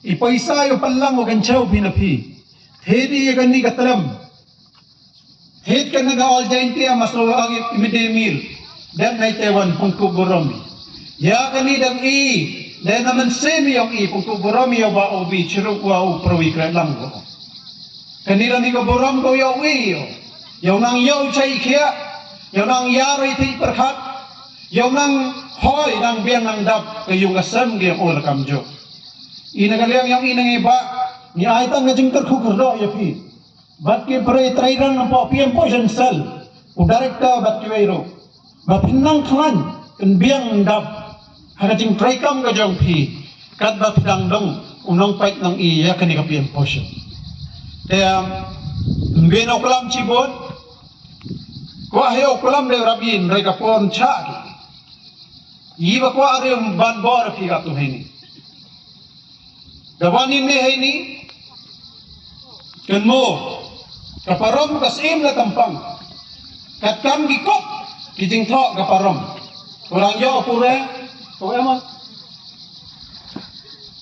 I paisa ïoh palang wa kan chau phi na phi. Hedi ïa kani ka tlem. Hit kani ka All Jaintia mas lo agi midday meal. Dan nai te wan pungku burami. Ïa kani dang i, dan na mynsiem yong i pungku burami ïoh ba obi chiruk wa u pyrwi kret lang go. Kani dang i ka burom ko ïoh wi ïoh. Ïoh nang ïoh chai khia. Ïoh nang ïa rei ti pyrkhat. Ïoh nang hoi nang biang nang dap ka yung ka sem ge ol kam jo. I na ka liang yong i nang i ba. Ni ai tang ka jingkyrkhu kyrdoh ïa phi. Bad ki pyrei trai rang hapoh P M Poishan Cell. U director bad ki wei ruh. Ba phin nang khlaiñ, kan biang dap, ha ka jingtrei kam ka jong phi, kat ba phi dang dong, u nongpeit nong i, ïa kani ka P M Poishan. Te, um, mbien u klam chibun, kwah hei u klam de rabin, rei ka pon cha ki. Yi ba kwah rim ban bor phi ka tu hei ni. Da wan in ne hei ni. Kynmo. Ka parom ka sim la tampang. Kat kam ki kop ki jingthoh ka parom. Orang yo pure. Ko emon.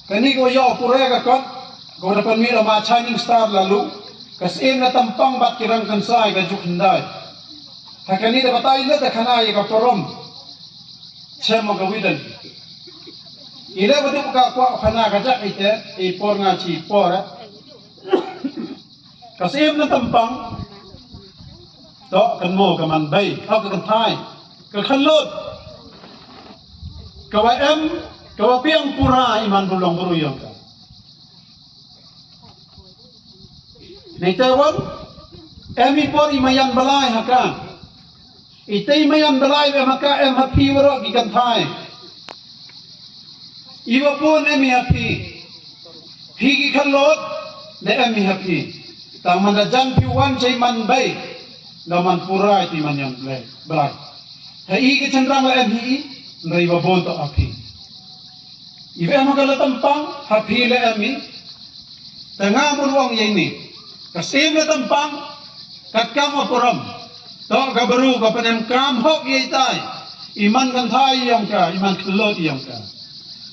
Kani ko yo pure ka kot. Ko da pan mi la ma Shining Star lalu. Ka sim la tampang bat ki rang kan sai ka juk hindai. Ha kani da batai le da khana ya ka parom. Chem ka widan. Ile ba duk ka kwah khana ka jak ite, i por nga chi por, eh. Ka sim na tampang. To kan mo ka man bai, ka ka thai. Ka khalut. Ka wa em, ka wa piang pura i man bulong buru yong ka. Nei te wan, em i por i mayan balai ha ka. I te i mayan balai em ha ka em ha phi waro ki kan thai. I wa pun em i ha phi. Phi ki kan lot, de em i ha phi. Tang man da jan phi wan chai man bai. Da man purai ti man yan balai. Balai. Ha i ki chan rang la em hi i, nda i wa bon to ha phi. I wa em ha ka la tampang, ha phi la em i. Te nga mun wang yei ni. Ka sim la tampang, kat kam wa puram. To ka baru ka panem kam hok yei tai. I man kan thai yong ka, i man kan lot yong ka.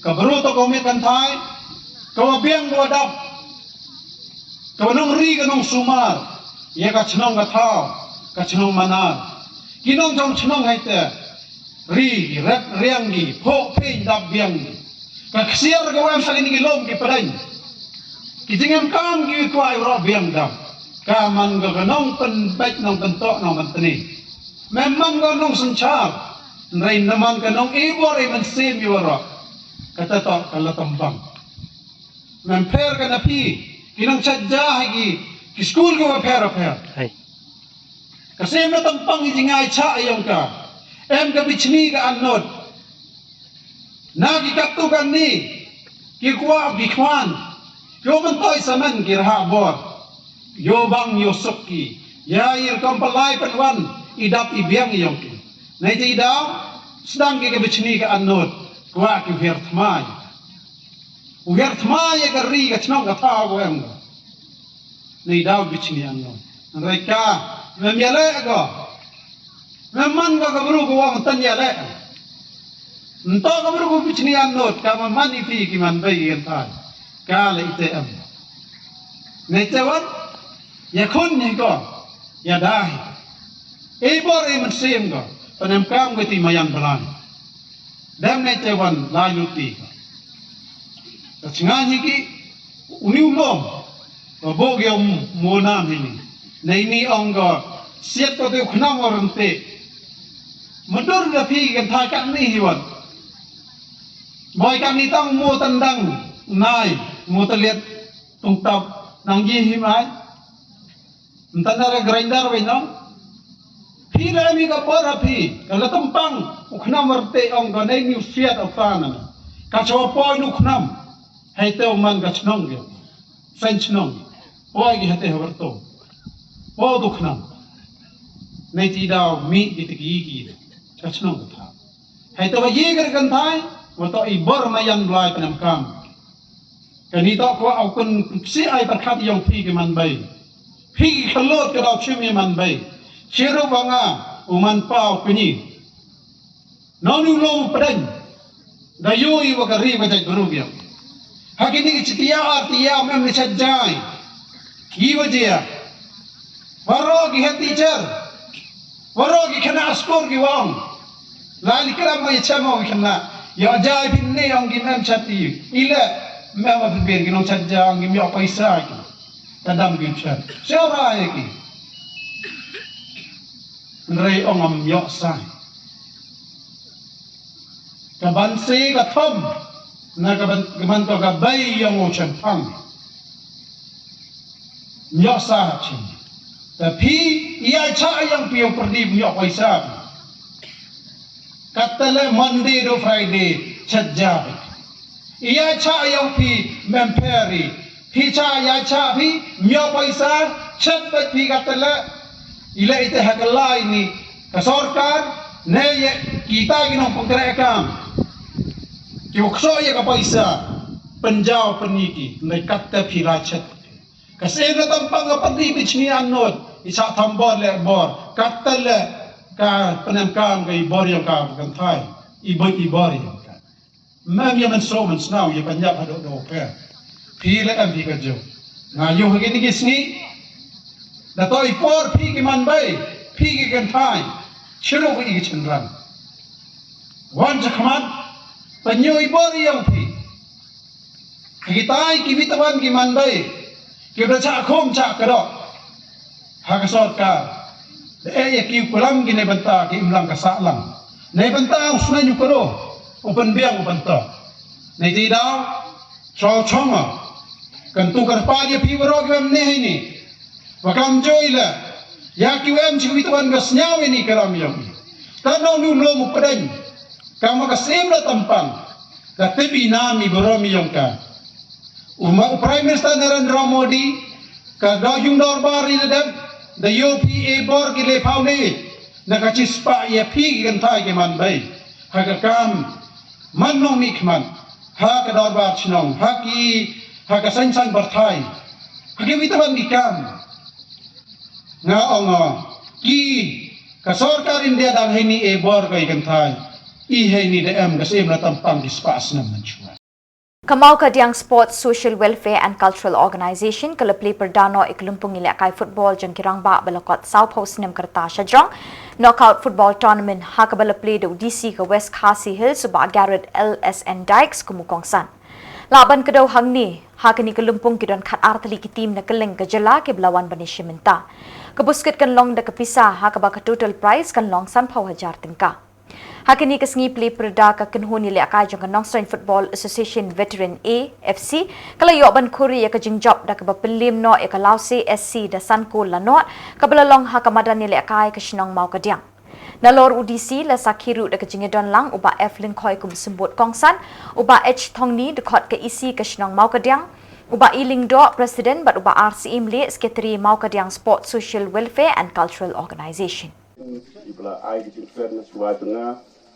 Ka baru to ko mit kan thai, ka wa biang ka wa dap. Ka wa nong ri ka nong sumar, ya ka chnong ka thaw, ka chnong manar. Ki nong jong chnong hai te, ri, rep, riang gi, pho, phe, dap, biang gi. Ka ksiar ka wa em sa ki ni ki lom ki padain. Ki jingem kam ki kwai ro biang dap. Ka man ka ka nong pen bek nong pen tok nong pen teni. Mem man ka nong senchar, nrei na man ka nong ibor i men sim i waro. Ka ta tok ka la tembang. Mem pher ka na phi, ki nang chat ja hai ki, ki skul ki wa pher pher. Hai. Ka sem na tampang i jingai cha yong ka. Em ka bichni ka anot. Na ki katu ka ni, ki kwa ki kwan. Ki wa mentoi saman ki raha bor. Yo bang yo suk ki. Ya ir kam palai pen wan, i dap i biang yong ki. Nai te i daw, sedang ki ka bichni ka anot. Kwa ki her tmai. U her tmai ya ka ri ka chnong ka thaw ko em ko. Nei daw bichni anno. Nreka, mem yale ko. Mem man ko ka bru ko wang tan yale. Nto ka bru ko bichni anno, ka mem man i phi ki man bai ki kan thai. Ka le ite em. Nei te wan, ya khun ni ko, ya dai. Ei bor ei men sim ko, panem kam ko ti mayan balan. Dem nei te wan lai luti ko. Ka chnga ni ki, uni u lom. Ba bok ïa u mo nam hi ni. Nei ni ong ko. Siat ko te u khnam wa rynte. Madur da phi kan thai kat ni hi wan. Boi kat ni tang mo tandang nai mo taliat tung tap nang gi hi mai. Ntanda ra grinder wei nong. Phi la mi ka por ha phi ka la tang pang u khnam wa rynte ong ko nei ni u siat u fa na. Ka chaw poi nu khnam. Hei te u man ka chnong ge. Sen chnong. Poi gi hate habar to. Po du khnam. Nei ti daw mi gi te ki gi de. Ka chnong ka tha. Hei te wa ye ka kan thai. Wa to i bor ma yan blai ka nam kam. Ka ni to ko au kun si ai par khat yong phi ki man bai. Phi ki khalot ka daw chim i man bai. Chiru wa nga u man pau kuni. Nonu lo pdeng. Da yu i wa ka ri wa jai bru biang. Hakini ki chitia artia mem ni chajai. Ki wa jia. Waro ki head teacher. Waro ki khana skul ki wang. Lai ni kram wa chamo ki khana. Ya jai pin ne ong ki mem chati. Ile mem wa pin ki nong chajai ong ki myo paisa ki. Tadam ki chat. Siapa ya ki. Nrei ong am yok sai. Ka ban si ka thom na ka ban ka ban to ka bai yong u chen pang. Yok sa chin. Ta phi ya cha yang phi yong perdi yok paisa. Kata le Monday do Friday chat ja. Iya cha yang phi mem peri. Phi cha ya cha phi myo paisa chat ba phi kata le. Ila ite hakalai ni ka sorkar ne ye kita ki nong pengkere kam. Ki ukso ye ka paisa penjau peniki ne kata phi la chat. Ka sien na tampang ka pati bi chni anot i cha thambor le bor kata le ka penem kam ka i bor yang ka kan thai i bor i bor yang ka. Mam ya man so man snau ya panyap hado do ka. Phi le am phi ka jo. Nga yo ha kini ki sngi. Da to i por phi ki man bai phi ki kan thai. Chiru ki ki chenran. Wan chakmat panyo i bor yang phi. Ki tai ki bitawan ki man bai. Ki bla cha khom cha ka dok. Ha ka sorkar. Da e ya ki kulam ki ne banta ki imlang ka salang. Ne banta u sna nyu kado. U pen biang u pen to. Ne ti dau. Chau chonga. Kan tu kar pa dia pi waro ki wem ne ni. Wa kam joi la. Ya ki wem chi wi tuan ga snyau ni kalam yong. Kan no nu lo mu pedeng. Kam ka sim la tampang. Ka tebi na mi baro mi yong ka. Uma u Prime Minister Narendra Modi ka dau yung dorbar ri na dem da yo phi e bor ki le phau ne na ka chi spah ya phi ki kan thai ki man bai ha ka kam man nong mi khmat ha ka dorbar chnong ha ki ha ka san san bar thai ha ki wi taban ki kam nga ong ki ka sorkar India dang hei ni e bor ka i kan thai i hei ni da em ka sem na tampang ki spah snam man chua. Ka Mawkadiang Sports Social Welfare and Cultural Organization ka la plie pyrda noh ïa ka lympung ïalehkai football jong ki rangbah ba la kot sawphew snem ka rta shajrong Knockout Football Tournament ha kaba la plie da u D C ka West Khasi Hills u Bah Garod L S N Dykes kum u kongsan. Lah ban kdew hangne ha kane ka lympung ki don khatar tylli ki team na kylleng ka jylla kiba la wan ban ïashim bynta. Ka buskit kan long da ka pisa ha kaba ka total prize kan long sanphew hajar tyngka. Ha kane ka sngi plie pyrda ka kynhun ïalehkai jong ka Nongstoiñ Football Association Veteran A F C ka la ïoh ban khuri ïa ka jingjop da kaba pynliem noh ïa ka Lawse S C da san kol la noh kaba la long ha ka madan ïalehkai ka shnong Mawkadiang. Nalor u D C la sakhi ruh da ka jingïadon lang u Bah F Lyngkhoi kum u symbud kongsan, u Bah H Thongni dkhot ka E C ka shnong Mawkadiang, u Bah E Lyngdoh President bad u Bah R C Imlieh Secretary Mawkadiang Sports Social Welfare and Cultural Organization. Ki ba la ai ki jingkren na shuwa jong nga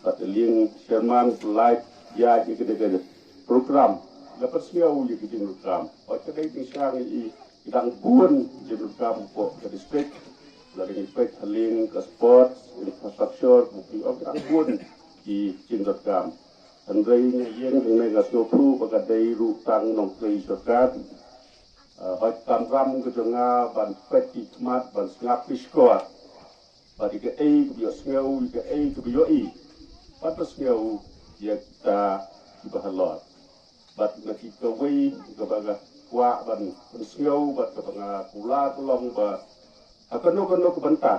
bad ka lieng chairman ba la ïaid ïa kane ka program. La pynsngew ïa ki jingrukom. Ot ka dei jingshang ïa i ki dang bun jingrukom hapoh ka district. La dang i peit ha lieng ka sports, infrastructure, ki ong ki dang bun ki jingrukom. Hynrei nga ïeng hangne nga sngewthuh ba ka dei ruh tang nongtrei sorkar. Eh, hooid, kam ram ka jong nga ban peit ki khmat ban sngap ki shkor. Bad ïa kaei kaba ïohsngew, ïa kaei kaba ïohi. Bad ba sngew ïa kita kiba halor. Bad na ki kawei kaba ka Kwah ban pynsngew bad kaba nga kular ka long ba ha kano kano ka bynta,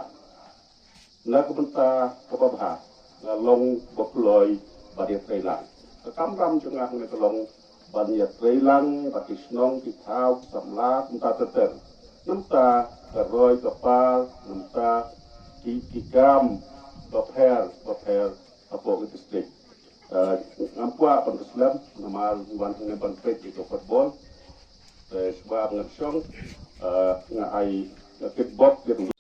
na ka bynta kaba bha, nga long ba kloi ban ïatreilang. Ka kamram jong nga hangne ka long ban ïatreilang bad ki shnong ki thaw ki samla kumta ter ter. Namar ka roi ka par, namar ki, ki kam bapher bapher hapoh ka district. Eh, ngam kwah ban slem, namar wan hangne ban peit ïa ka football. Te shuwa ngan shong, eh, nga ai, nga kitbok ïa ka.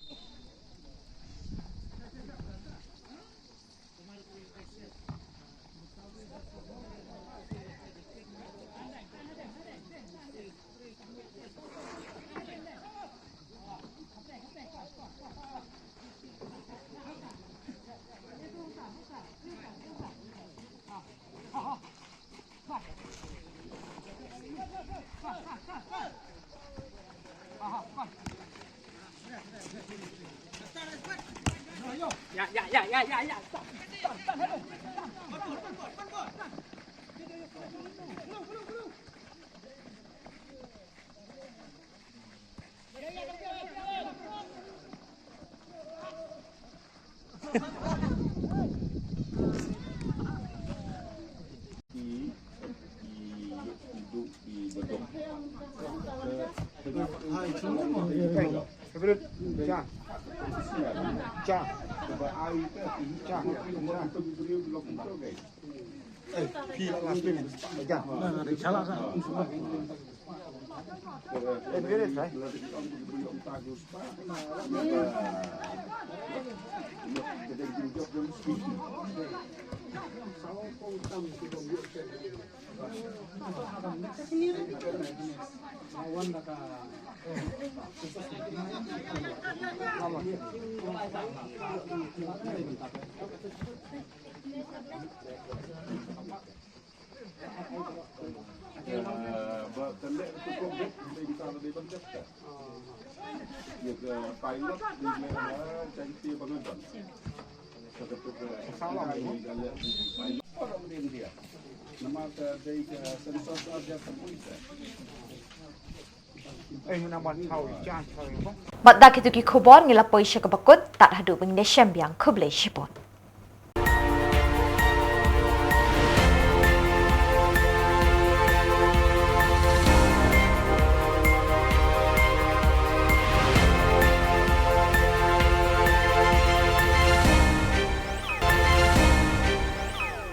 Bad da kito ki khubor ngi la poi sha kaba kut, tad haduh ban ïashem biang, khublei shibun.